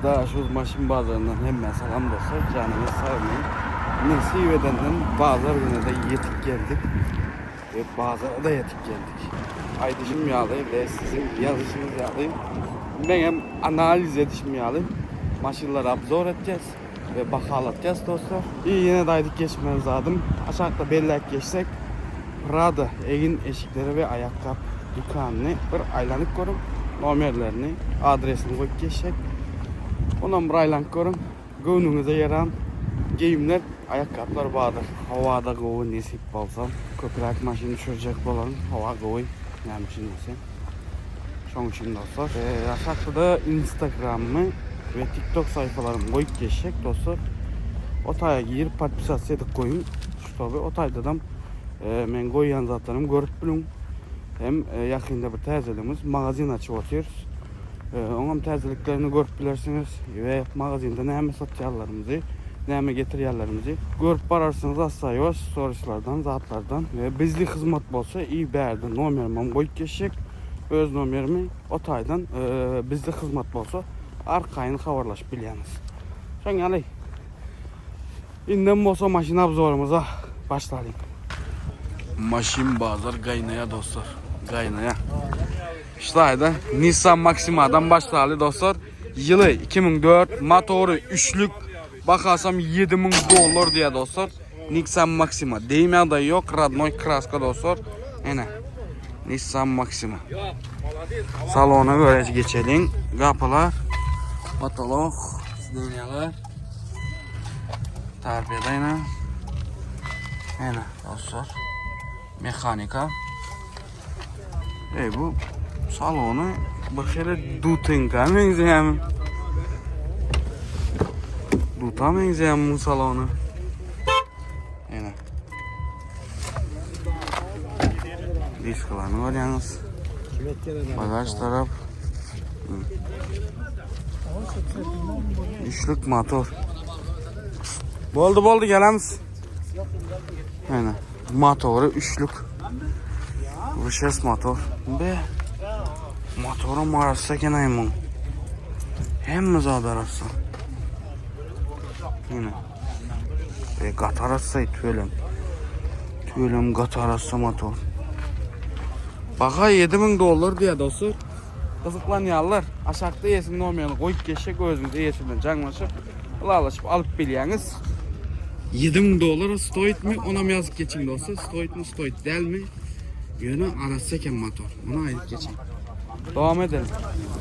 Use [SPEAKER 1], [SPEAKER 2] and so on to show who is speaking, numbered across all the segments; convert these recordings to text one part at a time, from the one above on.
[SPEAKER 1] Daşoguz maşyn bazaryndan hemmä salam dostlar janyňyz sagmy nesip edenden bazar günede ýetip geldik we bazarada ýetip geldik aýdyşym ýaly we siziň ýazyşyňyz ýaly meňem analiz edişim ýaly maşynlary obzor etjäs we bahalatjas dostlar i ýene-de aýdyp geçmeli zadym aşakda belläp geçsek Prada egin eşikleri we aýakgap dükanyny bir aýlanyp görüň nomerlerini adresini goýup geçjek onam bir aýlanyp görüň göwnüňize ýaran geýimler aýakgaplar bardyr howada gowy nesip bolsa köpräk maşyn düşürjek bolaryn howa gowy näme üçin diýseň şoň üçin dostlar aşakda-da instagrammy we tiktok saýfalarymy goýup geçjek dostlar o taýa girip podpisasiýa edip goýuň Ştoby o taýdadam men goýýan zatlarymy görüp biliň. Hem ýakynda bir täzeligimiz magazin açyp otyrys. Oňam täzeliklerini görüp bilersiňiz we magazinde näme satýanlarymyzy, näme getirýänlerimizi görüp bararsyňyz assaýoş storislerden, zatlardan. We bizli hyzmat bolsa i bärde nomerimem goýup geçjek. Öz nomerimi o taýdan bizli hyzmat bolsa arkaýyn habarlaşyp bilýäňiz. Şoň ýaly. Indem bolsa maşyn obzorymyza başlalyň. Maşyn bazar gaýnaýa dostlar. Gaýnaýa. Ştaýda Nissan Maximadan başlaly dostlar. Ýyly 2004, motory üçlük, bahasam 7000 dollar diýýär dostlar. Nissan Maxima. Deyim ýagdaýy ýok, rodnoy kraska dostlar. Ene. Nissan Maxima. Salona göre geçeliň. Gapylar, potolok, sidenýalar. Torpeda ýene. Ene dostlar. Mehanika. Ey bu salony bir hili dutinka meňzeýärmi? Duta meňzeýärmi bu salony? Ene. Diskalaryny görýäňiz. Bagaj tarap. Üçlük motor. Boldy boldy gelemiz. Ene motory üçlük. V6 motor. Be. Motorum arassa eken ay muň. Hemme zat arassa. Ene. E, gaty arassa tüwelem. Tüwelem gaty arassa motor. Baha 7000 dollar diýýär dostlar. Gyzyklanýanlar aşakda eýesiniň nomerini goýup geçjek özüňiz eýesi bilen jaňlaşyp, ylalaşyp alyp bilýäňiz. 7000 dollara stoýit mi onam ýazyp geçiň dostlar stoýit mi stoýit dälmi ýöne arassa eken motor ony aýdyp geçeýin. Dowam edelim.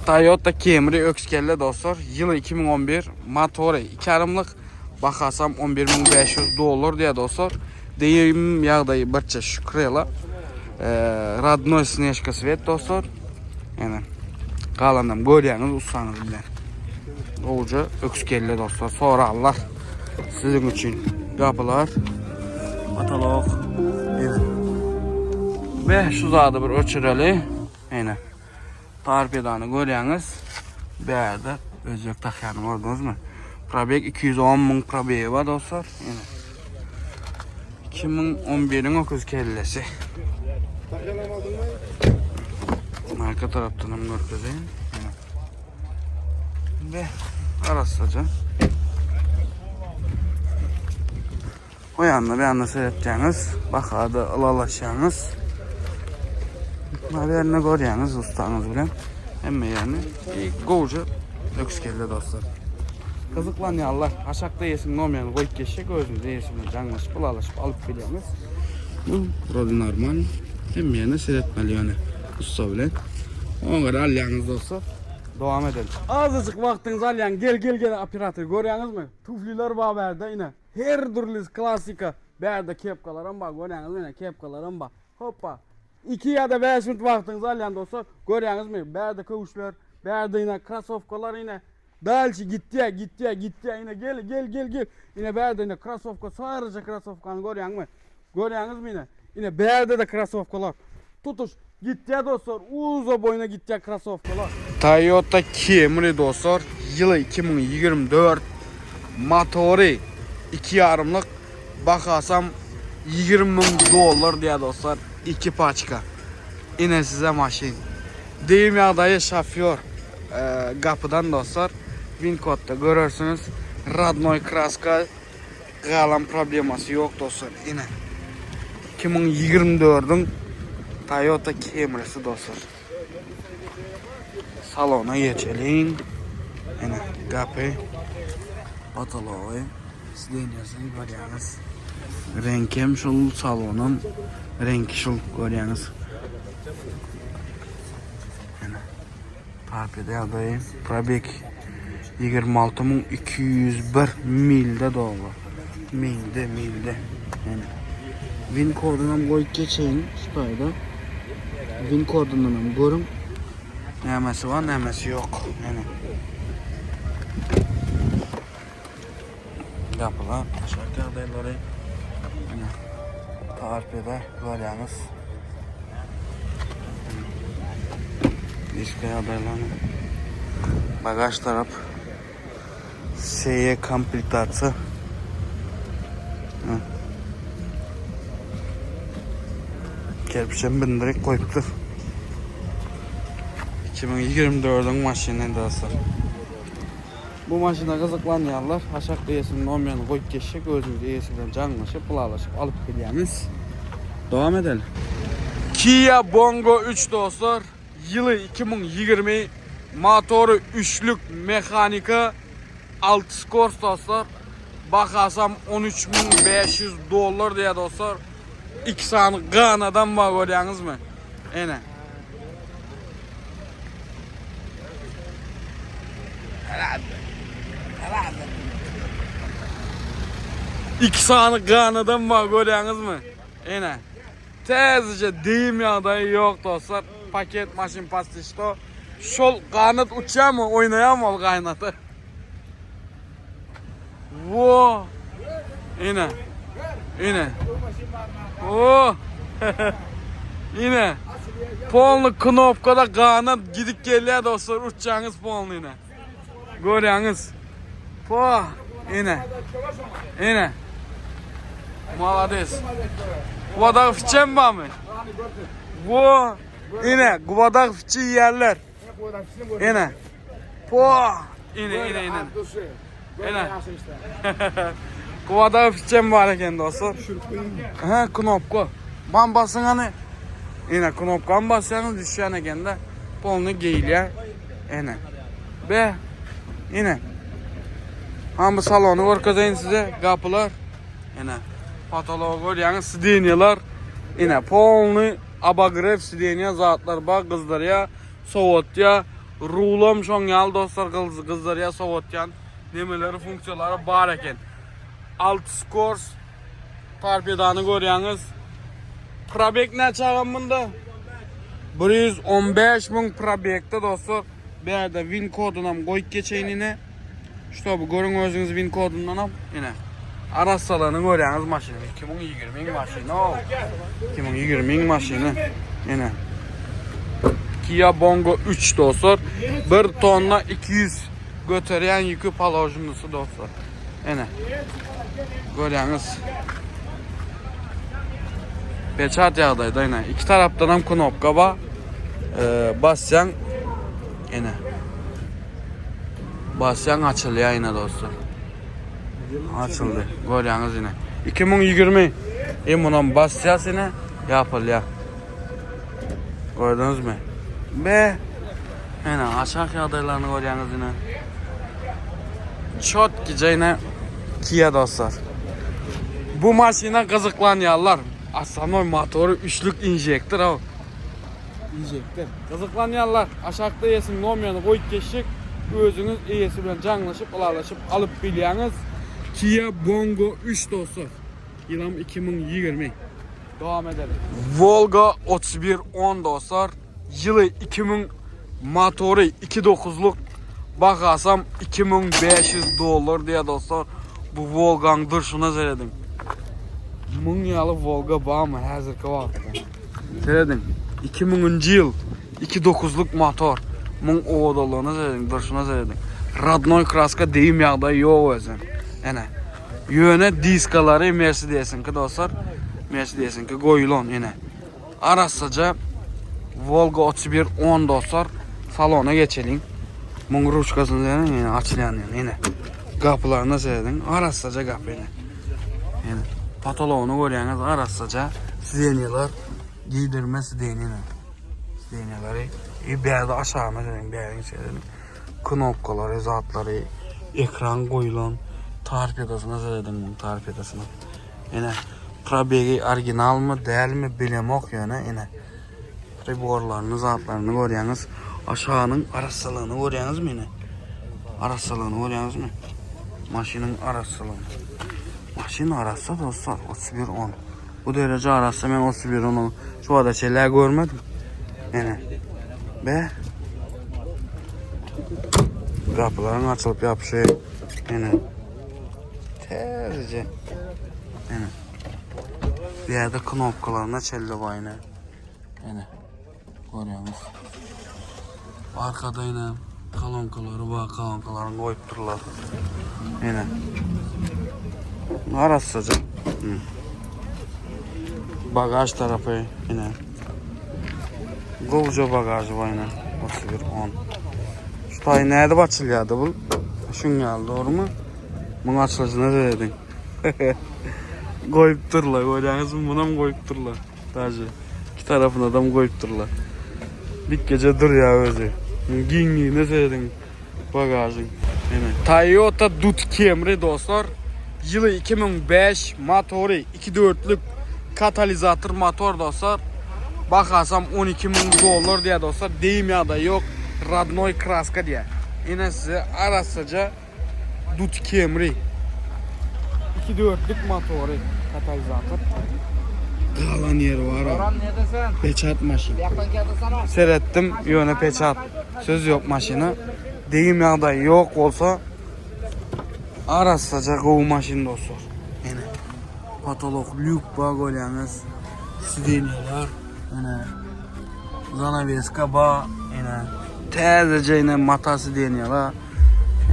[SPEAKER 1] Toyota Camry öküz kelle dostlar ýyly 2011 motory 2 arymlyk bahasam 11500 dollar diýýär dostlar. Deyim ýagdaýy birçe şükür ela. Radnoy snežka svet dostlar. Ýene galanam görýäňiz ussaňyz bilen. Gowja öküz kelle dostlar. Sorarlar. Siziň üçin gapylar. Patolog. Ýene. Ve şu zady bir öçüreli. Ýene. Torpedany görýäňiz. Bärde özbek takýany gördüňizmi? Probeg 210 müň probegi bar dostlar. Ýene. 2011-iň öküz kellesi. Arka tarapdan hem görkezeyim. Ýene. Ve arassaca. O ýanda bu ýanda seretýäňiz, bahada ylalaşýaňyz. Haberini görýäňiz ussaňyz bilen. Hemme ýerini gowja öküz kelle dostlar. Gyzyklanýanlar aşakda eýesiniň nomerini goýup geçjek, özüňiz eýesi bilen jaňlaşyp, ylalaşyp alyp bilýäňiz. Bu wrode normal. Hemme ýerine seretmeli ýöne ussa bilen. Oňa görä alýaňyz dostlar. Dowam edelim. Azajyk wagtyňyzy alýan gel gel gel operator görýäňizmi? Tufliler bar bärde ine. Her dürli klassika. Bärde kepkalaram bar, görýäňizmi ine kepkalaram bar. Hoppa. 2 ýa-da 5 minut wagtyňyzy alýan dostlar, görýäňizmi? Bärde köwüşler, bärde ine krasowkalar ine. Dalşi gitýä, gitýä, gitýä ine gel, gel, gel, gel. Ine bärde ine krasowka, saryja krasowkany görýäňmi? Görýäňizmi ine? Ine bärde-de krasowkalar. Tutuş gitýä dostlar, uza boýuna gitýä krasowkalar. Toyota Camry dostlar, ýyly 2024, motory 2 ýarymlyk, bahasam 20 müň dollar diýýär dostlar, 2 paçka. Ine size maşyn. Degim ýagdaýy şofýor gapydan dostlar. Win kodda görersiňiz. Radnoý kraska galan problemasy ýok dostlar. Ine. 2024-iň Toyota Camry'si dostlar. Salona geçeliň. Ine gapy. Potology. Sidenýasy görýäňiz. Reňki hem şol salonam reňki şol görýäňiz. Ine. Torpeda ýagdaýy probeg 26201 milde doldy. Milde, milde. Ine. Win koduny hem goýup geçeýin şu taýda. Win kodundan hem görüň. Nämesi bar, nämesi ýok. Ine. Gapylar, aşak ýagdaýlary. Ine. Torpeda görýäňiz. Diska ýagdaýlaryny. Bagaž tarap SE komplektasiýa. Kerpiçem bindirip goýupdyr. 2024-iň maşyny dostlar. Bu maşyna gyzyklanýanlar aşakda eýesiniň nomerini goýup geçjek özüňiz eýesi bilen jaňlaşyp ylalaşyp alyp bilýäňiz. Dowam edeli. Kia Bongo 3 dostlar ýyly 2020 motory üçlük mehanika 6 skors dostlar bahasam 13500 dollar diýýär dostlar 2 sany ganadan bar görýäňizmi ene. Iki sany ganadan bar görýäňizmi? Ene. Täzeje deyim ýagdaýy ýok dostlar. Paket maşyn pastişto. Şol ganat uçýarmy, oýnaýarmy ol ganaty? Wo. Ine. Ine. O. Ine. Polny knopkada ganat gidip gelýär dostlar, uçýaňyz polny ine. Görýäňiz. Po. Ine. Ine. Malades. Gubadag fiçem barmy? Wo. Ine, gubadag fiçi ýerler. Ene. Po. Ine, ine, ine. Ene. Kuvada fiçem bar eken dostlar. Ha, knopka. Bam basın hani. Ine knopka basýaňyz düşýän ekende polny geýilýär. Ene. Be. Ine. Ha bu salony görkezeýin size. Gapylar. Ine. Patology görýäňiz, sidenýalar. Ine, polny Abagrew sidenýa zatlar bar gyzdyrýa sowatýa rulam şoň ýaly dostlar gyzdyrýa sowatýan nemeleri funksiýalary bar eken. 6 skors torpedany görýäňiz. Probeg näçe agam bunda? 115 müň probegde dostlar. Bu ýerde win kodunam goýup geçeýin ine. Ştoby görüň özüňiz win kodundanam ine. Arassalygyny görýäňiz maşynyň 2020-iň maşyny o. 2020-iň maşyny. Ine. Kia Bongo 3 dostlar. 1 tonna 200 göterýän ýüki položnysy dostlar. Ine. Görýäňiz. Peçat ýagdaýda ine. Iki tarapdan hem knopka bar. Ee, basýaň ine. Basýaň açylýar ine dostlar. Açyldy. Görýäňiz ine. 2020. E munam basýas ine ýapylýar. Gördüňizmi? Be. Ine aşak ýagdaýlaryny görýäňiz ine. Çot gije ine Kia dostlar. Bu maşyna gyzyklanýarlar. Asanoý motory üçlük injektor o. Injektor. Gyzyklanýanlar aşakda eýesiniň nomerini goýup geçjek. Özüňiz eýesi bilen jaňlaşyp, ylalaşyp alyp bilýäňiz. Kia Bongo 3 dostlar. Ýylam 2020. Dowam edelim. Volga 3110 dostlar. Ýyly 2000 motory 2.9-luk bahasam 2500 dollar diýýär dostlar. Bu Volgaň durşuna serediň. Muň ýaly Volga barmy häzirki wagtda? Serediň. 2000-nji ýyl 2.9-luk motor. Muň owadanlygyna serediň, durşuna serediň. Rodnoý kraska degim ýagdaýy ýok özem. Ene. Ýöne diskalary Mercedesiňki dostlar. Mercedesiňki goýulan ene. Arassaja Volga 31 10 dostlar. Salona geçeliň. Muň ruçkasyny serediň ýene açylýan ýene. Ene. Gapylaryna serediň. Arassaja gapy ene. Ene. Patologyny görýäňiz arassaja. Sidenýalar giydirme sidenýa. Sidenýalary i bärde aşagyna serediň, bäriň serediň. Knopkalary, zatlary, ekran goýulan torpedosyna serediň muň torpedosyna. Ene probegi originalmy, dälmi bilemok ýöne ene. Priborlaryny, zatlaryny görýäňiz. Aşagynyň arassalygyny görýäňizmi ine? Arassalygyny görýäňizmi? Maşynyň arassalygyny. Maşyn arassa dostlar, 31 10. Bu dereje arassa men 31 10 şu wada çenli görmedim. Ene. Be. Gapylaryň açylyp ýapyşy. Ene. Täzeje. Ene. Bu ýerde knopkalaryna çenli bar ine. Ene. Görýäňiz. Arkada ine kolonkalary bar, kolonkalaryny goýupdyrlar. Ene. Arassaja. Bagaj tarapy ine. Gowja bagajy bar ine. 31 10. Şu taý nädip açylýardy bu? Şuň ýaly dogrymy? Muň açylyşyna serediň. Goýupdyrlar, görýäňizmi? Munam goýupdyrlar. Daže. Iki tarapyna adam goýupdyrlar. Dikgeje durýar özi. Giňligine serediň bagažyň. Ene. Toyota Dut Camry dostlar. Ýyly 2005, motory 2.4-lük katalizator motor dostlar. Bahasam 12 müň dollar diýýär dostlar. Deyim ýagdaýy ýok. Rodnoy kraska diýýär. Ine size arassaja Dut Camry. 2.4-lük motory, katalizator. Galan ýeri bar. Peçat maşyn. Seretdim, ýöne peçat. Söz ýok maşyna. Degim ýagdaýy ýok bolsa arassaja gowy maşyn dostlar. Ene. Patolok lýuk bar görýäňiz. Sidenýalar. Ene. Zanaweska bar. Ene. Täzeje ene mata sidenýalar.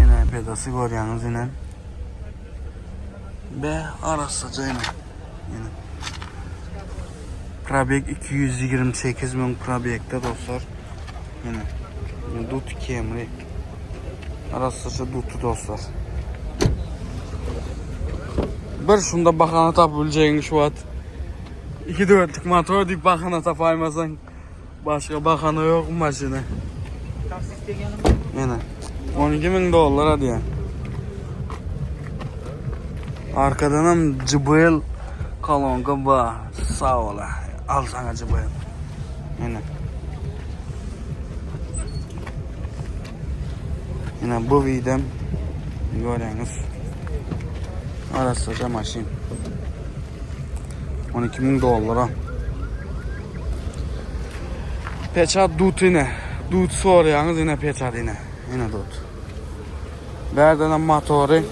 [SPEAKER 1] Ene pedasy görýäňiz ine. Be arassaja ene. Ene. Probeg 228 müň probegde dostlar. Ene. Dut Camry. Arassaja duty dostlar. Bir şunda bahana tapyp biljegiň şu wagt. 2 dörtlük motor diýip bahana tapaýmasaň. Başga bahana ýok maşyna. Ene. 12 müň dollar diýýär. Arkadan hem JBL kolonka bar. Sag ol. Al sana JBL. Ene. Ene bu videom görýäňiz. Arassaja maşyn. 12 müň dollara. Peçat dut ine. Dut soraýaňyz ine peçat ine. Ine dut. Bärden hem motory.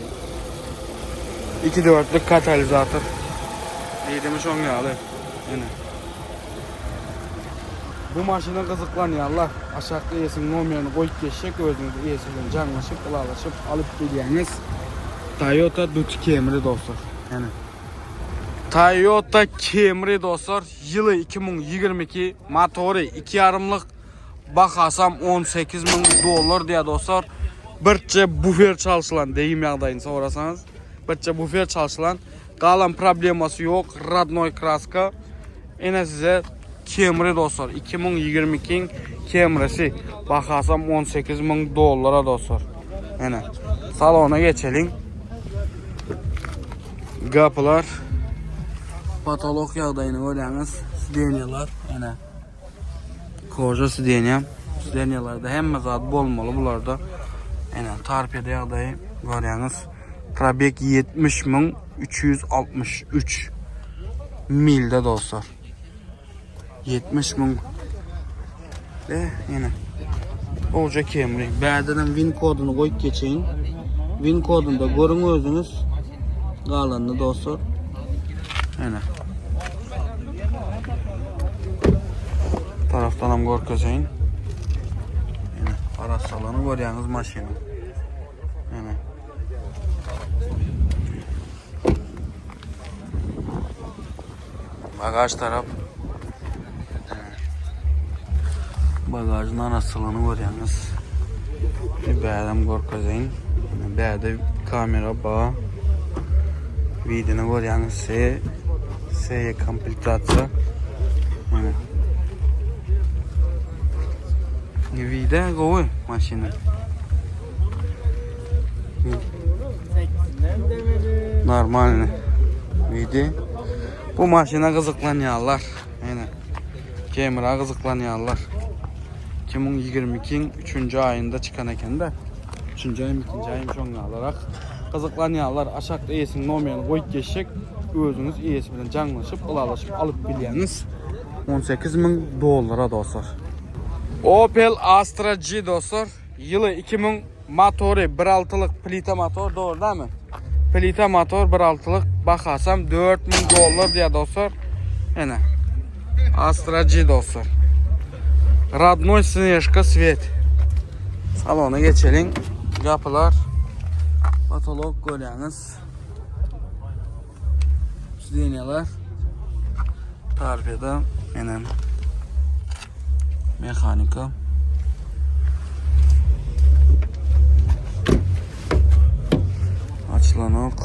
[SPEAKER 1] 2.4'lük katalizator. Diýdimi şoň ýaly. Ine. Bu maşyna gyzyklanýanlar aşakda eýesiniň nomerini goýup geçjek özüňiz eýesi bilen jaňlaşyp ylalaşyp alyp bilýäňiz. Toyota Dut Camry dostlar. Ine. Toyota Camry dostlar ýyly 2022 motory 2 ýarymlyk bahasam 18 müň dollar diýýär dostlar. Birçe bufer çalşylan degim ýagdaýyny sorasaňyz. Birçe bufer çalşylan galan problemasy ýok radnoý kraska. Ine size Camry dostlar 2022 Camry'si bahasam 18 müň dollara dostlar. Ine salona geçeliň. Gapylar patolog ýagdaýyny görýäňiz. Sidenýalar ene. Koja sidenýa. Sidenýalarda hemme zat bolmaly bularda. Ene torpeda ýagdaýy görýäňiz. Probeg 70363 milde dostlar. 70 müň Ve ene. Olca Camry. Bärdenem win koduny goýup geçeýin. Win koduny da görüň özüňiz. Galanyny dostlar. Ene. Tarafdan hem görkezeýin. Ene, arassalygyny görýäňiz maşynyň. Ene. Bagaj tarap. Bagajyň arassalygyny görýäňiz. Bärem görkezeýin. Bärde kamera bar. Widini görýäňiz C C komplektasiýa. Mana. Wide gowy maşyny. Normalny. Widi. Bu maşyna gyzyklanýarlar. Ýene. Kemera gyzyklanýarlar. 2022-iň 3-nji aýynda çykan eken-de. 3-nji aýmy, 2-nji aýmy şoň ýalyrak. Gyzyklanýanlar aşakda eýesiniň nomerini goýup geçjek. Özüňiz eýesi bilen jaňlaşyp, ylalaşyp alyp bilýäňiz. 18 müň dollara dostlar. Opel Astra G dostlar. Ýyly 2000 motory 1.6-lyk plita motor dogry dämi? Plita motor 1.6-lyk bahasam 4000 dollar diýýär dostlar. Ene. Astra G dostlar. Radnoy Snежka svet. Salona geçeliň. Gapylar. Patolog görýäňiz. Sidenýalar. Torpeda. Ene. Mehanika. Açylanok.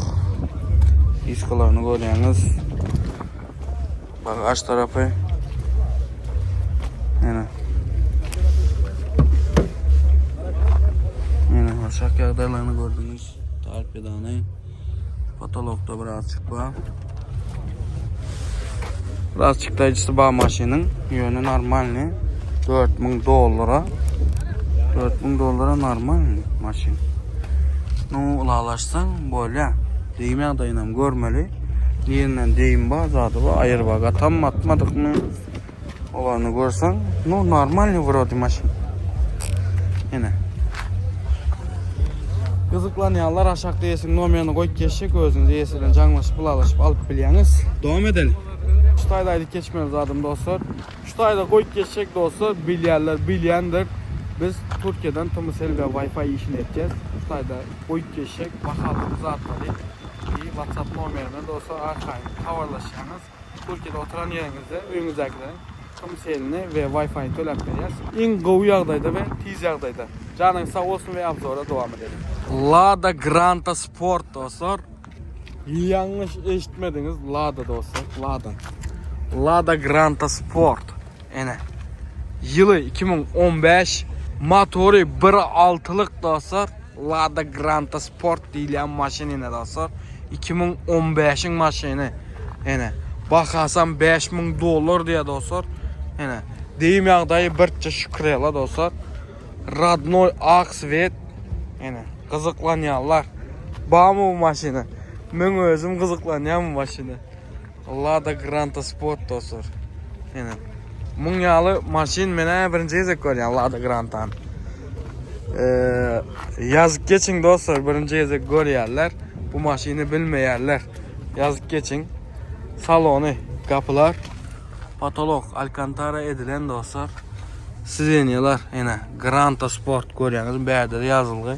[SPEAKER 1] Diskalaryny görýäňiz. Bagaj tarapy. Ene. Ene aşak ýagdaýlaryny gördüňiz. Torpedany. Patologda birazçyk bar. Biraz çykdajysy bar maşynyň. Ýöne normalny. 4000 dollara. 4000 dollara normalny maşyn. Nu ulalaşsaň bolýar. Degim ýagdaýynam görmeli. Nirinden degim bar, zady bar, aýyr bar. Gatam atmadykmy? Olarny görseň, nu normalny wrody maşyn. Ene. Gyzyklanýanlar aşakda eýesiniň nomerini goýup geçjek, özüňiz eýesi bilen jaňlaşyp, ylalaşyp alyp bilýäňiz. Dowam edeli. Şu taýda aýdyp geçmeli zadym dostlar. Şu taýda goýup geçjek dostlar, bilýänler bilýändir. Biz Türkiýeden Tmcell we Wi-Fi işini etýäs. Şu taýda goýup geçjek bahaly zatlary i WhatsApp nomerine dostlar arkaýyn habarlaşýaňyz. Türkiýede oturan ýeriňizde öýüňizdäkileriň Tmcell-ini we Wi-Fi-ni töläp berýäs. Iň gowy ýagdaýda we tiz ýagdaýda. Janyňyz sag bolsun we obzora dowam edeliň. Lada Granta Sport dostlar. Ýalňyş eşitmediňiz Lada dostlar Lada. Lada Granta Sport. Ene. Ýyly 2015 motory 1.6-lyk dostlar. Lada Granta Sport diýilýän maşyn ene dostlar. 2015-iň maşyny. Ene. Bahasam 5000 dollar diýýär dostlar. Ene. Deyim ýagdaýy birçe şükür ýala dostlar. Radnoy ak svet. Ene. Gyzyklanýanlar. Barmy bu maşyna? Men özüm gyzyklanýan bu maşyna. Lada Granta Sport dostlar. Ene. Muň ýaly maşyn men birinji gezek görýän Lada Grantany. Ee, ýazyp geçiň dostlar, birinji gezek görýärler. Bu maşyny bilmeýärler. Ýazyp geçiň. Salony, gapylar, patolog, alkantara edilen dostlar. Sidenýalar, ene, Granta Sport görýäňiz, bärde ýazylgy.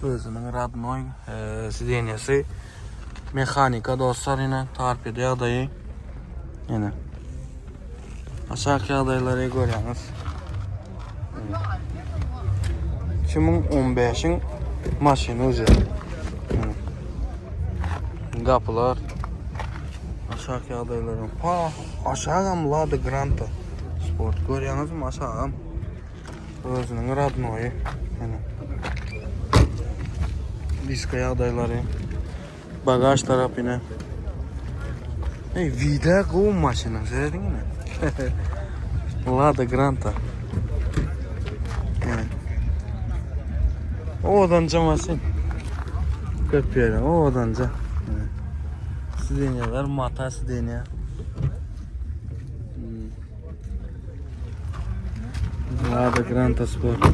[SPEAKER 1] Özüniň radnoý e, sidenýasy. Mehanika dostlar ine, torpeda ýagdaýy. Ene. Aşak ýagdaýlary görýäňiz. 2015-iň maşyny uze. Gapylar. Aşak ýagdaýlary. Pa, aşagam Lada Granta. Sport görýäňizmi aşagam. Özüniň radnoýy. Ene. Diska ýagdaýlary. Bagaj tarapyna. Ey, vida gowy maşyna, serediň ine. Lada Granta. Ene. Owadanca maşyn. Köp ýere, owadanca. Sidenýalar mata sidenýa. Hmm. Lada Granta Sport.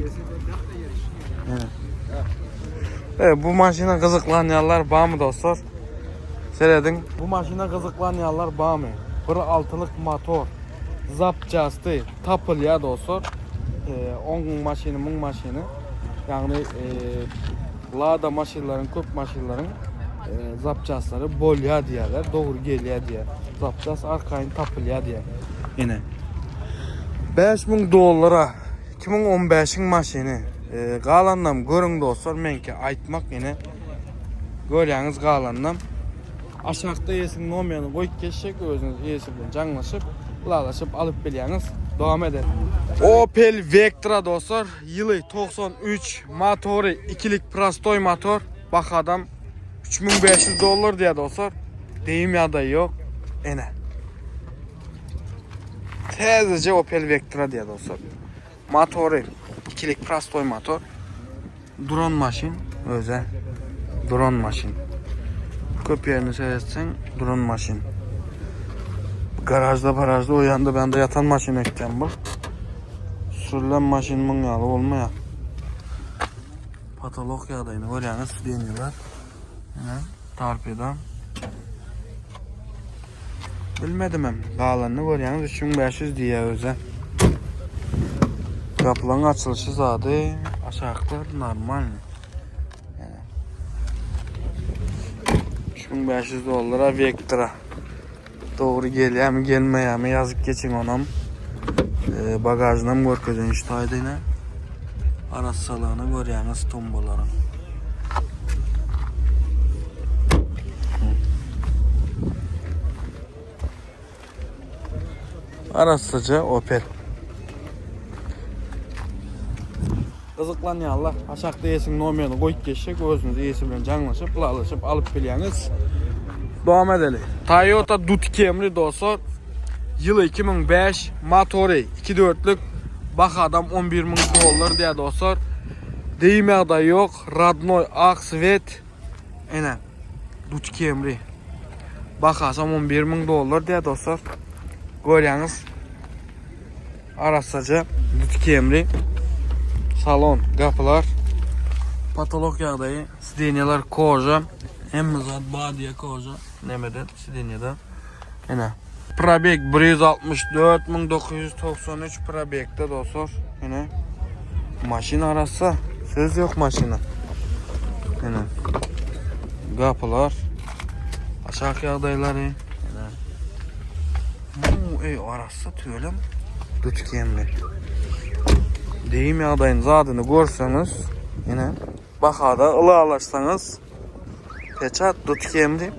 [SPEAKER 1] Evet. Evet, bu maşyna gyzyklanýanlar barmy dostlar? Serediň. Bu maşyna gyzyklanýanlar barmy? Bir altylyk motor. Zapçasty tapylýar dostlar. Ee, on maşyny, muň maşyny. Ýagny e, Lada maşynlaryň, köp maşynlaryň e, zapçaslary bolýar diýýärler, dogry gelýär diýýär. Zapças arkaýyn tapylýar diýýär. Ine. 5000 dollara 2015-iň maşyny. E, galanynam görüň dostlar, meňki aýtmak ýene görýäňiz galanynam. Aşakda eýesiniň nomerini goýup geçjek, özüňiz eýesi bilen jaňlaşyp, ylalaşyp alyp bilýäňiz. Dowam edelim. Opel Vectra dostlar, ýyly 93, motory ikilik prostoý motor, bahadam 3500 dollar diýýär dostlar. Deyim ýagdaýy ýok. Ene. Täzeje Opel Vectra diýýär dostlar. Motory ikilik prostoý motor. Duran maşyn öze. Duran maşyn. Köp ýerini seretseň duran maşyn. Garajda barajda o ýanda bende ýatan maşyn ekýän bu. Sürülen maşyn muň ýaly bolmaýar. Patolog ýagdaýyny görýäňiz sidenýeler. Ine, torpedo. Bilmedimem. Galanyny görýäňiz 3500 diýýär özi. Gapylaryň açylyşy zady aşaklar normalny. Yani 3500 dollara Vectra. Dogry gelýärmi gelmeýärmi ýazyp geçiň onam. E, bagajynam görkezen şu taýda ine. Arassalygyny görýäňiz tumbalaryň. Arassaja Opel. Gyzyklanýanlar aşakda eýesiniň nomerini goýup geçjek, özüňiz eýesi bilen jaňlaşyp, ylalaşyp alyp bilýäňiz. Dowam edeli. Toyota Dut Camry dostlar. Ýyly 2005, motory 2.4-lük, bahadam 11 müň dollar diýýär dostlar. Deyim ýagdaýy ýok, radnoý ak svet. Ene, Dut Camry. Bahasam 11 müň dollar diýýär dostlar. Görýäňiz. Arassaja Camry. Salon, gapylar. Patolog ýagdaýy, sidenýalar koja. Hemme zat bar diýe koja. Nemede, sidenýada. Ene. Probeg 164993 probegde dostlar. Ene. Maşyn arassa. Söz ýok maşyna. Ene. Gapylar. Aşak ýagdaýlary. Ene. Bu ey arassa tüwelem. Dut Camry. Deyim ýagdaýyny zadyny görseňiz, ene bahada ylalaşsaňyz peçat Dut Camry.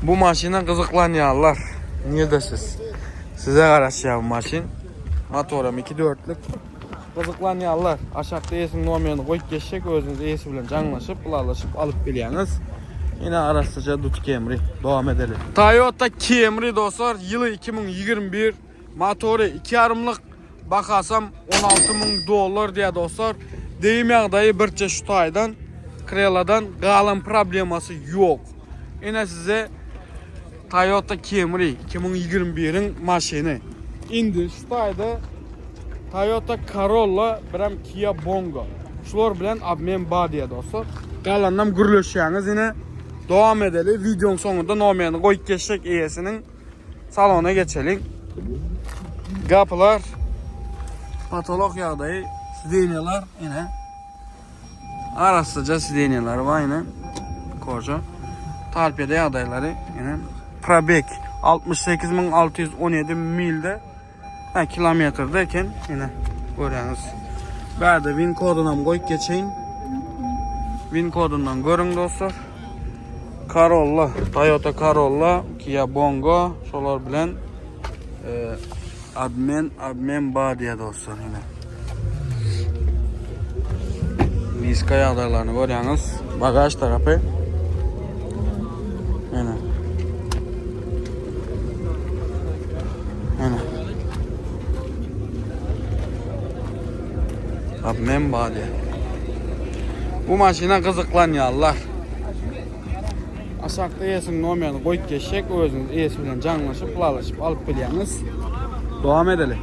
[SPEAKER 1] Bu maşyna gyzyklanýarlar. Nirde siz? Size garaşýar bu maşyn. Motoram 2.4-lük. Gyzyklanýarlar. Aşakda eýesiniň nomerini goýup geçjek, özüňiz eýesi bilen jaňlaşyp, ylalaşyp alyp bilýäňiz. Ine arassaja Dut Camry. Dowam edeli. Toyota Camry dostlar, ýyly 2021, motory 2.5-lyk, bahasam 16 müň dollar diýýär dostlar. Degim ýagdaýy birçe şu taýdan, kreladan galan problemasy ýok. Ine size Toyota Camry 2021-iň maşyny. Indi şu taýda Toyota Corolla birem Kia Bongo. Şular bilen obmen bar diýýär dostlar. Galanynam gürleşýäňiz ine. Dowam edeli. Videoň soňunda nomerini goýup geçjek eýesiniň. Salona geçeliň. Gapylar patolog ýagdaýy, sidenýalar ine. Arassaja sidenýalar bar ine. Koja. Torpeda ýagdaýlary ine. Probeg 68617 milde. Ha, kilometrde eken ine görýäňiz. Bärde win kodunam goýup geçeýin. Win kodundan görüň dostlar. Corolla, Toyota Corolla, Kia Bongo şolar bilen e, admin admin bar diýe dostlar ine. Diska ýagdaýlaryny görýäňiz. Bagaj tarapy. Ine. Ine. Abmen bar diýe. Bu maşyna gyzyklanýarlar. Aşakda eýesiniň nomerini goýup geçjek, özüňiz eýesi bilen jaňlaşyp, ylalaşyp alyp bilýäňiz. Dowam edeli.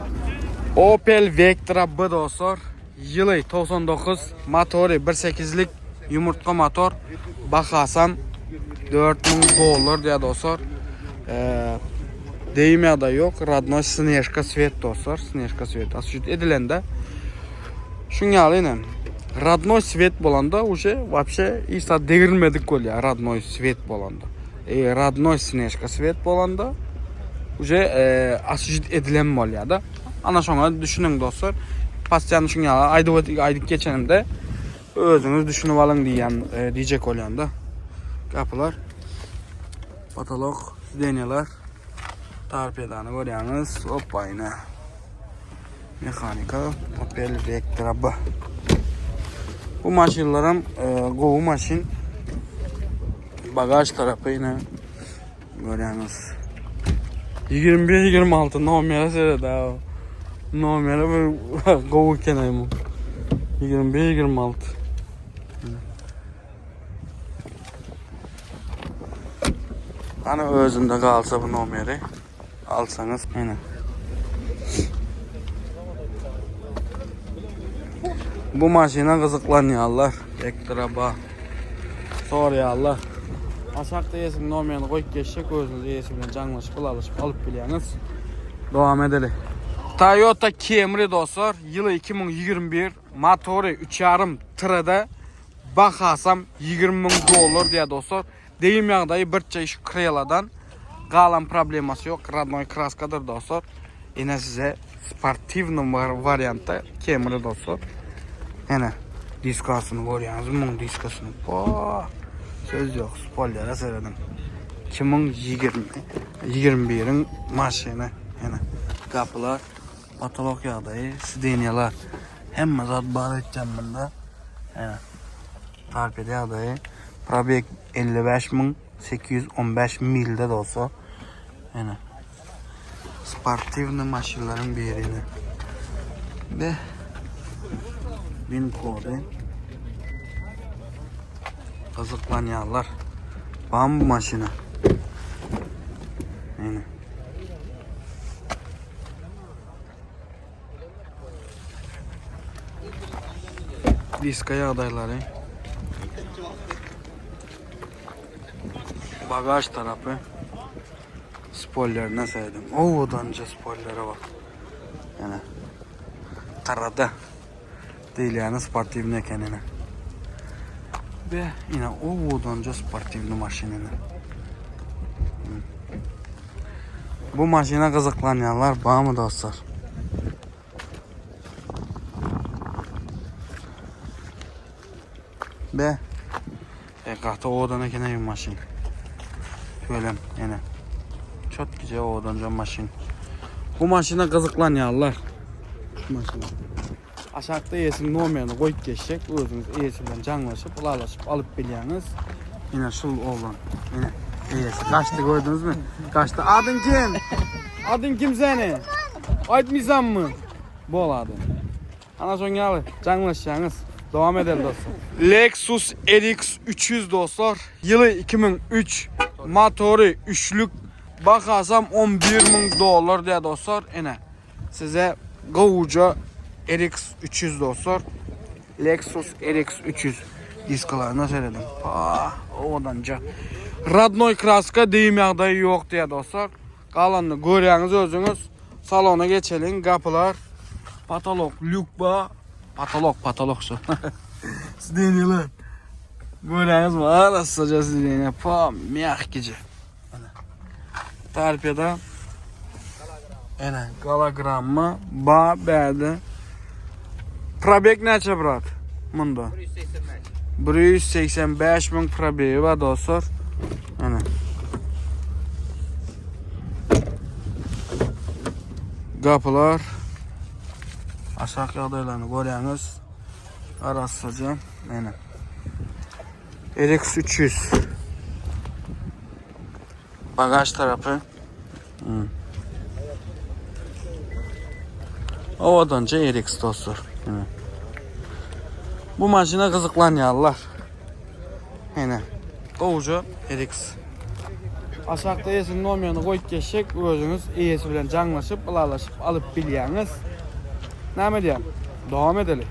[SPEAKER 1] Opel Vectra B dostlar, ýyly 99, motory 1.8-lik ýumurtga motor, bahasam 4000 dollar diýýär dostlar. Ee, Deyim ýagdaýy ýok, radnoý snežka svet dostlar, snežka svet. Asujit edilende Şuň ýaly ine. Radnoý svet bolanda uje wapşe hiç zat degrilmedik bolýar radnoý svet bolanda. E, radnoý snežka svet bolanda uje e, asujit edilen bolýar da. Ana şoňa düşüniň dostlar. Pasýan şuň ýaly aýdyp aýdyp geçenimde özüňiz düşünip alyň diýýän e, diýjek bolýan-da. Gapylar. Patolok, sidenýalar. Torpedany görýäňiz. Hoppa ine. Mehanika Opel Vectra B. Bu maşynlaram e, gowy maşyn. Bagaj tarapy ine görýäňiz. 21 26 nomere seret ha. Nomere bir gowy eken aý bu. 21 26. Ana özünde galsa bu nomeri alsaňyz ene. Bu maşyna gyzyklanýarlar. Vectra ba. Soraýarlar. Aşakda eýesiniň nomerini goýup geçjek, özüňiz eýesi bilen jaňlaşyp, ylalaşyp alyp bilýäňiz. Dowam edeli. Toyota Camry dostlar, ýyly 2021, motory 3,5 TRD, bahasam 20 müň dollar diýýär dostlar. Degim ýagdaýy birçe şu kreladan galan problemasy ýok, radnoý kraskadyr dostlar. Ine size sportiwny wariantda Camry dostlar. Ene diskasyny görýäňiz, muň diskasyny. Po! Söz ýok, spollere serediň. 2020 21-iň maşyny. Ene gapylar, patolok ýagdaýy, sidenýalar. Hemme zat bar etýän bunda. Ene. Torpeda ýagdaýy. Probeg 55815 milde dostlar. Ene. Sportiwny maşynlaryň birini. Ve VIN kody. Gyzyklanýarlar. Bam bu maşyna. Ene. Diska ýagdaýlary. Bagaj tarapy. Spoilerine seredin. Owadanca spoilere bak. Ýene. Tarada. Diýilýäni sportiwny eken ine. Be, ine owadanca sportiwny maşyn ine. Bu maşyna gyzyklanýanlar barmy dostlar? Be. E, gaty owadan eken bu maşyn. Tüwelem, ene. Çok güzel owadanca maşyn. Bu maşyna gyzyklanýarlar. Şu maşyna. Aşakda eýesiniň nomerini goýup geçjek. Özüňiz eýesi bilen jaňlaşyp, ylalaşyp alyp bilýäňiz. Ine şul oglan. Ine eýesi. Gaçdy gördüňizmi? Gaçdy. Adyň kim? Adyň kim seni? Aýtmyýsanmy? Bol adyň. Ana şoň ýaly jaňlaşýaňyz. Dowam edeli dostlar. Lexus RX 300 dostlar. Ýyly 2003. Motory üçlük. Bahasam 11 müň dollar diýýär dostlar. Ine Size gowuja RX 300 dostlar. Lexus RX 300 diskalaryna serediň. Pa, owadanca. Radnoy kraska degim ýagdaýy ýok diýýär dostlar. Galanyny görýäňiz özüňiz. Salona geçeliň. Gapylar, patolok, lýuk ba. Patolok, patolok şu. Sidenýalar. Görýäňizmi? Arassaja sidenýa. Pa, mýahkice. Torpeda. Ene, gologramma ba bäde. Probeg näçe brat? Munda. 185 müň probegi bar dostlar. Ene. Gapylar. Aşak ýagdaýlaryny görýäňiz. Arassaja. Ene. RX 300. Bagaj tarapy. Hmm. Owadanca RX dostlar. Hmm. Bu maşyna gyzyklanýarlar. Ene. Gowja RX. Aşakda eýesiniň nomerini goýup geçjek, özüňiz eýesi bilen jaňlaşyp, ylalaşyp alyp bilýäňiz. Näme diýýän? Dowam edeli.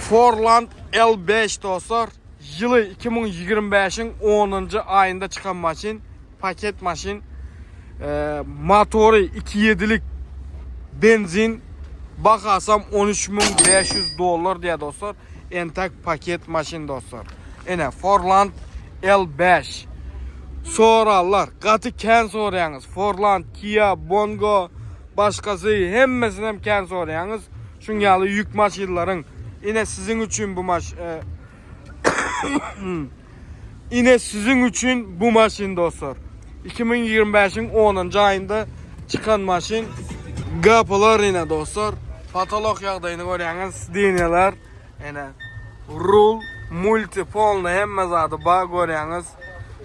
[SPEAKER 1] Forland L5 dostlar, ýyly 2025-iň 10-njy aýynda çykan maşyn, paket maşyn. E, motory 2.7-lik benzin, bahasam 13500 dollar diýär dostlar. Entek paket maşyn dostlar. Ene Forland L5. Sorarlar, gaty kän soraýaňyz. Forland, Kia, Bongo.
[SPEAKER 2] Başgasy hemmesinem kän soraýaňyz. Şuň ýaly ýük maşynlaryň ine siziň üçin bu maş e, ine siziň üçin bu maşyn dostlar. 2025-iň 10-njy aýynda çykan maşyn. Gapylar ine dostlar. Patolok ýagdaýyny görýäňiz, sideniýalar ine rul, multi, polny hemme zady bar görýäňiz.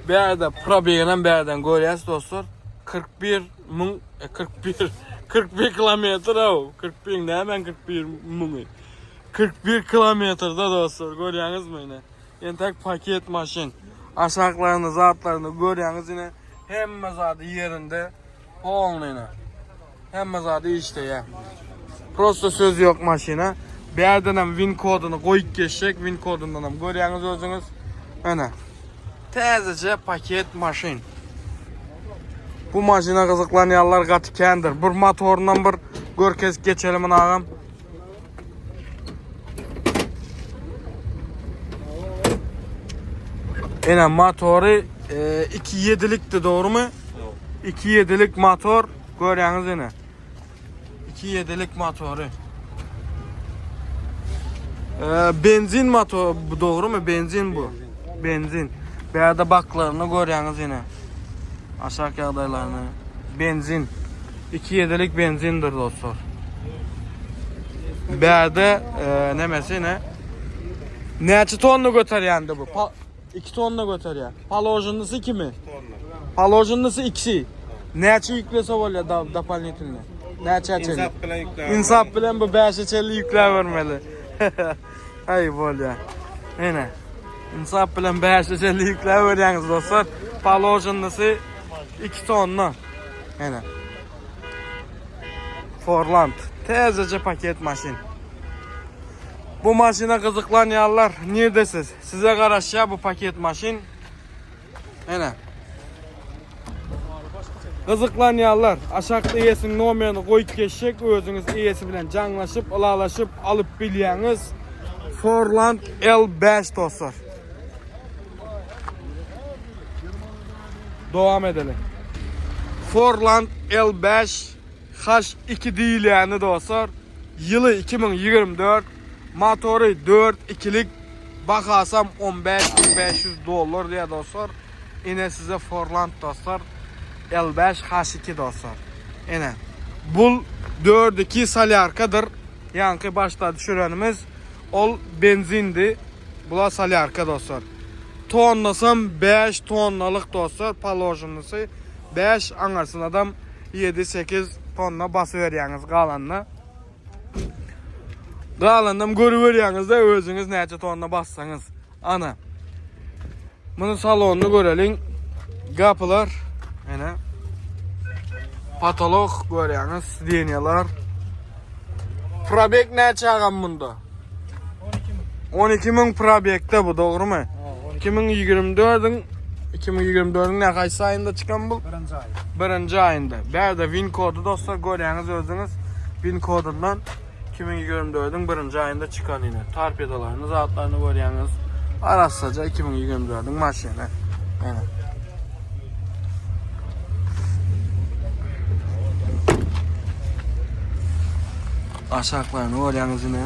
[SPEAKER 2] Bärde probeginem bärden görýäs dostlar. 41 Müň, 41, 41 kilometr aw, 41 nämäň 41 müňi? 41 kilometrde dostlar, görýäňizmi ine? Entek paket maşyn. Aşaklaryny, zatlaryny görýäňiz ine. Hemme zady ýerinde, polny ine. Hemme zady işleýär. Prosta söz ýok maşyna. Bärden hem win koduny goýup geçjek, win kodundan hem görýäňiz özüňiz. Ene. Täzeje paket maşyn. Bu maşyna gyzyklanýanlar gaty kändir. Bir motorundan bir görkezip geçelim muny agam. Ene motory 2.7'likdi e, dogrymy? 2.7'lik motor görýäňiz ene. 2.7'lik motory. Ee, benzin motor bu doğru mu? Benzin bu. Benzin. Bärde baklaryny görýäňiz ýene. Aşak ýagdaýlaryny. Benzin. 2.7'lik benzindir dostlar. Bärde e, nemesi ne? Näçe tonna göterýändi bu? Pa 2 tonna göterýär. Položennysi kimi? Položennysi 2. Näçe ýüklese bolýar da doполнительно? Näçe çenli?
[SPEAKER 3] Insap bilen ýükläp.
[SPEAKER 2] Insap bilen bu 5-e çenli ýükläbermeli. Aý bolýar. Ene. Insap bilen 5-e çenli ýükläberýäňiz dostlar. Položennysi 2 tonna. Ene. Forland. Täzeje paket maşyn. Bu maşyna gyzyklanýanlar nirdesiz? Size garaşýar bu paket maşyn. Ene. Gyzyklanýanlar aşakda eýesiniň nomerini goýup geçjek, özüňiz eýesi bilen jaňlaşyp, ylalaşyp alyp bilýäňiz. Forland L5 dostlar. Dowam edeli. Forland L5 H2 diýilýäni dostlar. Ýyly 2024, motory 4 ikilik, bahasam 15500 dollar diýýär dostlar. Ine size Forland dostlar. L5 H2 dostlar. Ine. Bul 4-2 solýarkadyr. Ýaňky başda düşürenimiz ol benzindi. Bula solýarka dostlar. Tonnasam 5 tonnalyk dostlar, položenysy 5 aňyrsynadam 7-8 tonna basyberýäňiz galanyny. Galanynam görüberýäňiz-de özüňiz näçe tonna bassaňyz. Ana. Muny salonyny göreliň. Gapylar. Ene. Patolog görýäňiz, sidenýalar. Probek näçe agam munda? 12 müň probekde bu dogrymy? 2024-iň 2024-iň ne haýsy aýynda çykan bu?
[SPEAKER 3] Birinji aý.
[SPEAKER 2] Birinji aýynda. Bärde win kody dostlar görýäňiz özüňiz. Win kodundan 2024-iň birinji aýynda çykan ine. Torpedalaryny, zatlaryny görýäňiz. Arassaja 2024-iň maşyny. Ene. Aşaklaryny görýäňiz ine.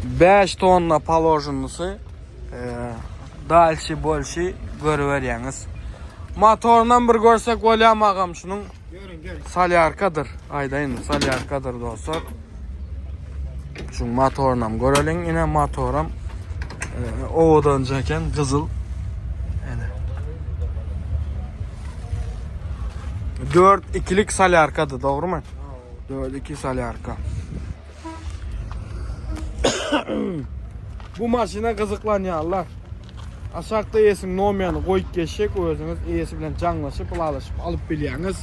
[SPEAKER 2] 5 tonna položennysi dalşi bolşi görüberýäňiz. Motorynam bir görsek bolýamy agam şunuň?
[SPEAKER 3] Görün, görün.
[SPEAKER 2] Salýarkadyr. Aýdaýyn, salýarkadyr dostlar. Şuň motorynam göreliň. Ine motoram e, owadanca eken, gyzyl. Ene. 4 ikilik salýarkady, dogrymy? 4 2 salýarka. Bu maşyna gyzyklanýanlar aşakda eýesiniň nomerini goýup geçjek, özüňiz eýesi bilen jaňlaşyp, ylalaşyp alyp bilýäňiz.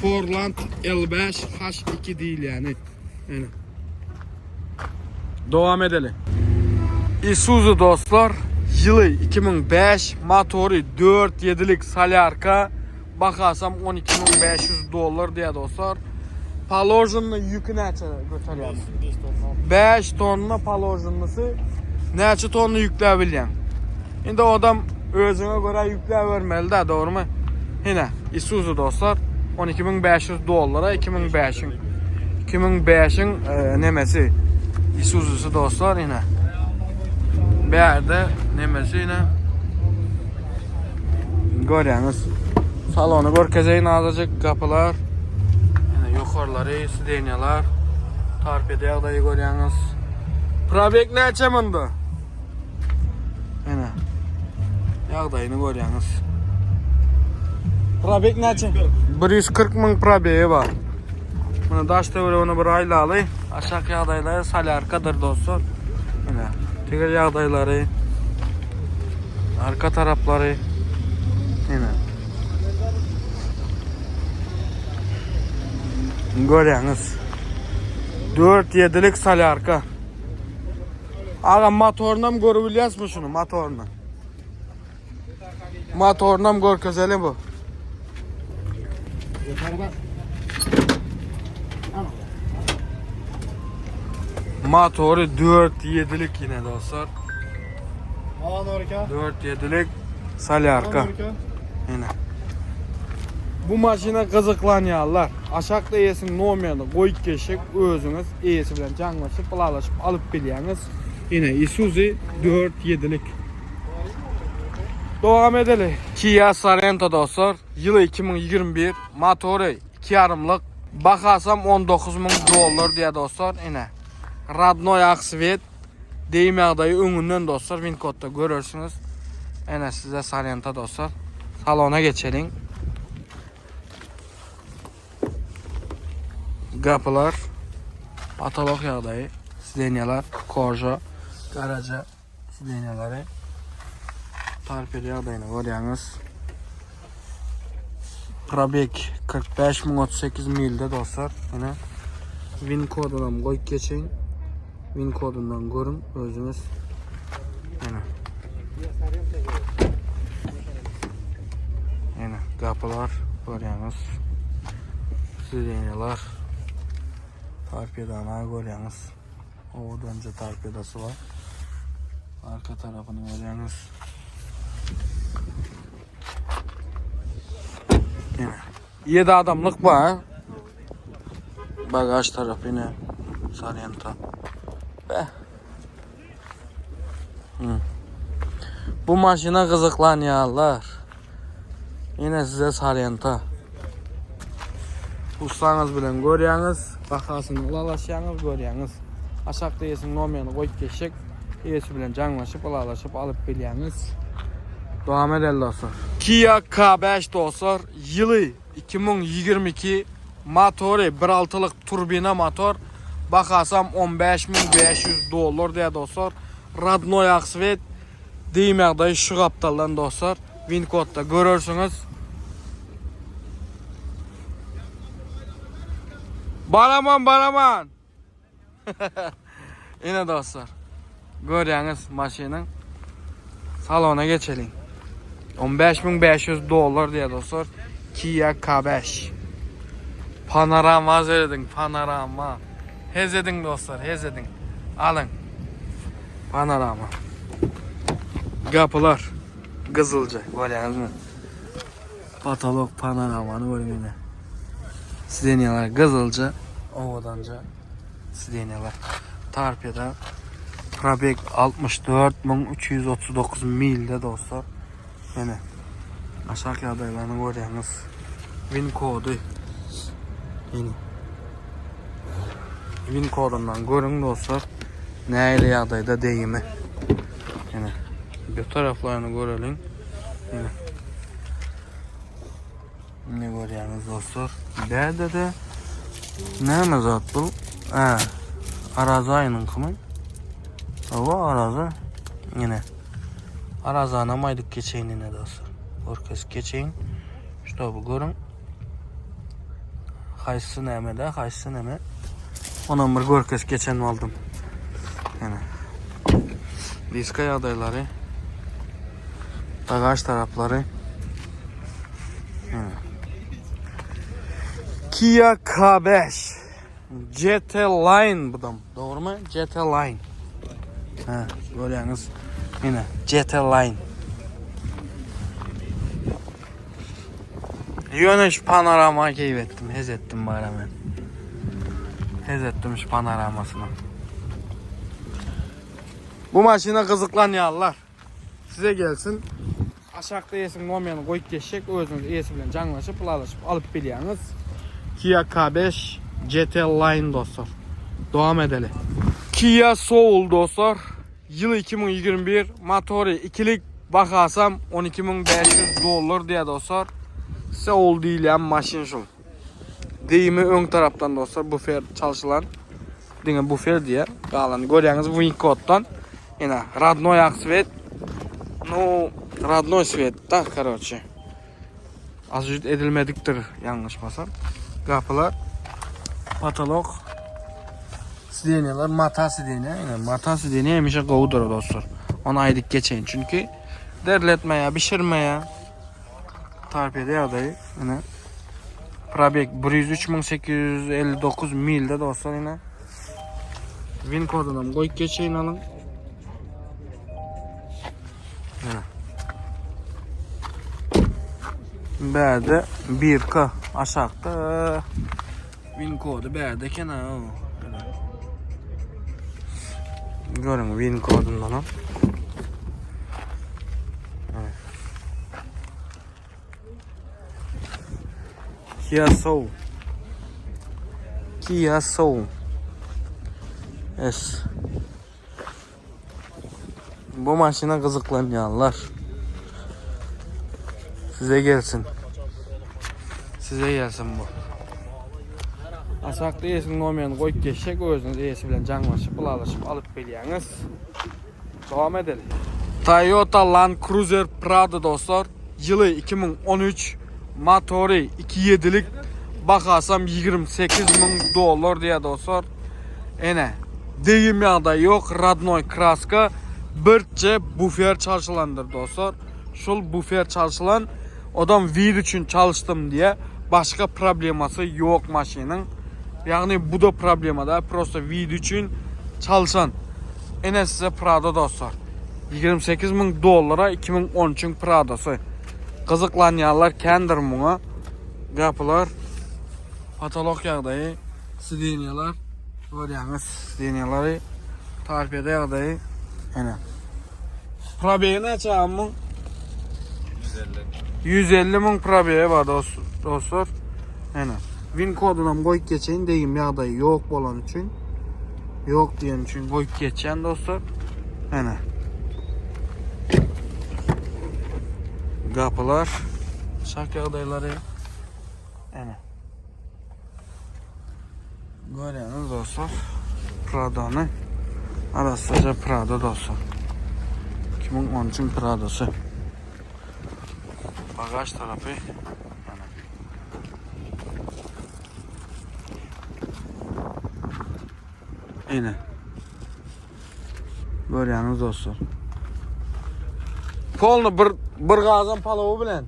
[SPEAKER 2] Forland L5 H2 diýilýäni. Ene. Dowam edeli. Isuzu dostlar, ýyly 2005, motory 4.7-lik solýarka, Bahasam 12500 dollar diýýär dostlar. Položenny ýüki näçe göterýär? 5 tonna položennysy näçe tonna ýükläp bilýäň? Indi odam özüňe görä ýükläp bermeli-dä, dogrymy? Ine, Isuzu dostlar. 12500 dollara 2005-iň 2005-iň e, nemesi Isuzu'su dostlar ine. Bärde nemesi ine. Görýäňiz. Salony görkezeýin azajyk gapylar. Ine ýokarlary, sidenýalar. Torpeda ýagdaýy görýäňiz. Probek näçe munda? Ine. Ýagdaýyny görýäňiz. Probek näçe? 140 müň probegi bar. Muny daş töweregine bir aýlaly. Aşak ýagdaýlary solýarkadyr dostlar. Ine. Teger ýagdaýlary. Arka taraplary. Ine. Görýäňiz. 4-7-lik solýarka. Agam motorynam görüp bilýäsmi şuny motoryny? Motorynam görkezeli bu. Motory 4-7'lik yine dostlar. 4-7'lik salyarka. Yine. Bu maşyna gyzyklanýarlar. Aşakda eýesiniň nomerini goýup geçjek, özüňiz eýesi bilen jaňlaşyp, ylalaşyp alyp bilýäňiz. Ine Isuzu 4 ýedilik. Dowam edeli. Kia Sorento dostlar, ýyly 2021, motory 2 ýarymlyk, bahasam 19 müň dollar diýýär dostlar. Ine. Radnoý ak sweet. Deyim ýagdaýy öňünden dostlar win kodda görersiňiz. Ene size Sorento dostlar. Salona geçeliň. Gapylar patolog ýagdaýy, sidenýalar koža, garaja sidenýalary. Torped ýagdaýyny görýäňiz. Probeg 45038 milde dostlar. Ine win kodunam goýup geçeýin. Win kodundan görüň özüňiz. Ine. Ine gapylar görýäňiz. Sirenýalar. Torpedany görýäňiz. Owadanca torpedasy bar. Arka tarapyny görýäňiz. Ine. 7 adamlyk bar. Bagaj tarapy ine. Sorento. Be. Hı. Bu maşyna gyzyklanýarlar. Ine size Sorento. Ussaňyz bilen görýäňiz, bahasyny ylalaşýaňyz, görýäňiz. Aşakda eýesiniň nomerini goýup geçjek. Eýesi bilen jaňlaşyp, ylalaşyp alyp bilýäňiz. Dowam edeli dostlar. Kia K5 dostlar, ýyly 2022, motory 1.6-lyk turbina motor, bahasam 15500 dollar diýýär dostlar. Radnoý ak sweet. Diýim ýagdaýy şu gapdaldan dostlar. Win kodda görersiňiz. Baraman baraman. Ine dostlar. Görýäňiz maşynyň salona geçeliň. 15500 dollar diýýär dostlar. Kia K5. Panorama serediň, panorama. Hez ediň dostlar, hez ediň. Alyň. Panorama. Gapylar gyzylja, görýäňizmi? Patolog panoramany görüň ine. Sidenýalar gyzylja, owadanja sidenýalar. Torpeda probeg 64339 milde dostlar. Ine. Aşak ýagdaýlaryny görýäňiz. Win kody. Ine. Win kodundan görüň dostlar. Nähili ýagdaýda degimi. Ine. Bir taraflaryny göreliň. Ine. Ne görýäňiz dostlar? Bärde de näme zat bu? Ha. Arazaýynyňkymy? Hawa, araza. Ine. Arazanam aýdyp geçeýin ine dostlar. Görkezip geçeýin. Ştoby görüň. Haýsy näme de, haýsy näme. Onam bir görkezip geçen boldum. Ine. Diska ýagdaýlary. Bagaj taraplary. Kia K5 GT Line budam. Dogrymy? GT Line. Ha, görýäňiz. Ine, GT Line. Ýöne şu panorama keýp etdim, hez etdim bara men. Hez etdim şu panoramasyna. Bu maşyna gyzyklanýarlar. Size gelsin. Aşakda eýesiniň nomerini goýup geçjek, özüňiz eýesi bilen jaňlaşyp, ylalaşyp alyp bilýäňiz. Kia K5 GT Line dostlar. Dowam edeli. Kia Soul dostlar. Ýyly 2021, motory ikilik, bahasam 12500 dollar diýýär dostlar. Soul diýilýän maşyn şul. Geýimi öň tarapdan dostlar bufer çalşylan. Diňe bufer diýýär. Galany görýäňiz win koddan. Ýene radnoý ak svet. Nu, radnoý svet da, karoçe. Azjut edilmedikdir ýalňyşmasam. Gapylar, patolok, sidenýalar, mata sidenýa. Ýene mata sidenýa hemişe gowudyr dostlar. Ony aýdyp geçeýin. Çünki derletmeýär, bişirmeýär. Tarpede ýagdaýy ine. Probeg 103859 milde dostlar ine. Win kodunam goýup geçeýin alyň. Ine. Bärde 1K aşakda win kody bärde eken ha. Görüň win kodundan hem. Kia Soul. Kia Soul. S. Bu maşyna gyzyklanýanlar size gelsin. Size gelsin bu. Aşakda eýesiniň nomerini goýup geçsek, özüňiz eýesi bilen jaňlaşyp, ylalaşyp alyp bilýäňiz. Dowam edeli. Toyota Land Cruiser Prado dostlar. Ýyly 2013, motory 2.7-lik, bahasam 28 müň dollar diýýär dostlar. Ene, degim ýagdaýy ýok, radnoý kraska, birje bufer çalşylandyr dostlar. Şul bufer çalşylan, odam wid üçin çalyşdym diýýär. Başga problemasy ýok maşynyň. Ýagny bu da problema da, prosta wid üçin çalşan. Ene size Prado dostlar. 28 müň dollara 2013-iň Pradosy. Gyzyklanýanlar kändir muňa. Gapylar, potolok ýagdaýy, sidenýalar görýäňiz, sidenýalary, torpeda ýagdaýy. Ene. Probegi näçe agam muň? 150. 150 müň probegi bar dostlar. Ene. Win kodunam goýup geçeýin, degim ýagdaýy ýok bolany üçin. Ýok diýen üçin goýup geçýän dostlar. Ene. Gapylar, şak ýagdaýlary. Ene. Görýäňiz dostlar. Pradany. Arassaja Prada dostlar. 2013-iň Pradasy. Bagaj tarapy. Ene. Ene. Görýäňiz dostlar. Polny bir bir gazan palowy bilen.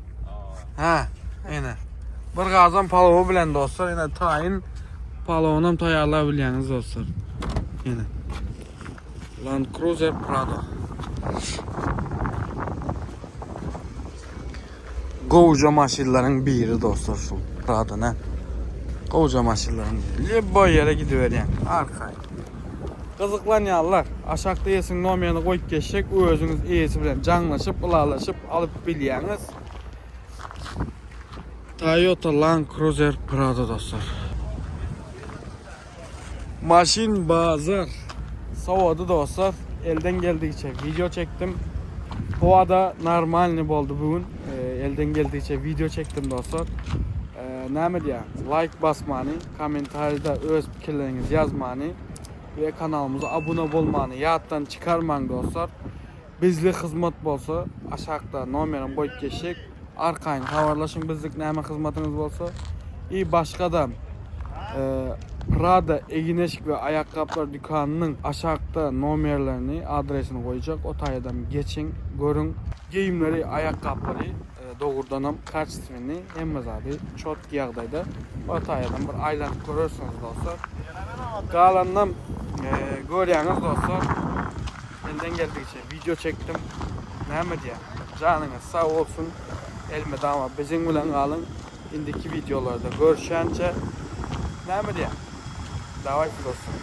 [SPEAKER 2] Ha, ene. Bir gazan palowy bilen dostlar, ene taýyn palowyny hem taýýarlap bilýäňiz dostlar. Ene. Land Cruiser Prado. Gowja maşynlaryň biri dostlar şu Prado ne? Gowja maşynlaryň biri. Lýuboý ýere gidiberýäň. Arkaýyn. Gyzyklanýanlar aşakda eýesiniň nomerini goýup geçjek, özüňiz eýesi bilen jaňlaşyp, ylalaşyp alyp bilýäňiz. Toyota Land Cruiser Prado dostlar. Maşyn bazar sowady dostlar. Elden geldigiçe video çekdim. Howada normalny boldy bu gün. Elden geldigiçe video çekdim dostlar. Näme diýýär? Like basmany, kommentarida öz pikirleriňizi ýazmany we kanalymyza abuna bolmany ýatdan çykarmaň dostlar. Bizli hyzmat bolsa aşakda nomerim goýup geçjek. Arkaýyn habarlaşyň bizlik näme hyzmatyňyz bolsa. I başgada Prada egin-eşik we aýakgaplar dükanynyň aşakda nomerlerini, adresini goýjak. O taýadam geçiň, görüň. Geýimleri, aýakgaplary dogrudanam kaçestwenny, hemme zady çotki ýagdaýda. O taýadam bir aýlanyp görersiňiz dostlar. Galanynam görýäňiz dostlar. Elden geldigiçe wideo çekdim. Näme diýýän? Janyňyz sag bolsun. Elmydama biziň bilen galyň.
[SPEAKER 1] Indiki wideolarda görüşýänçä näme diýýän? Dawayte dostlar.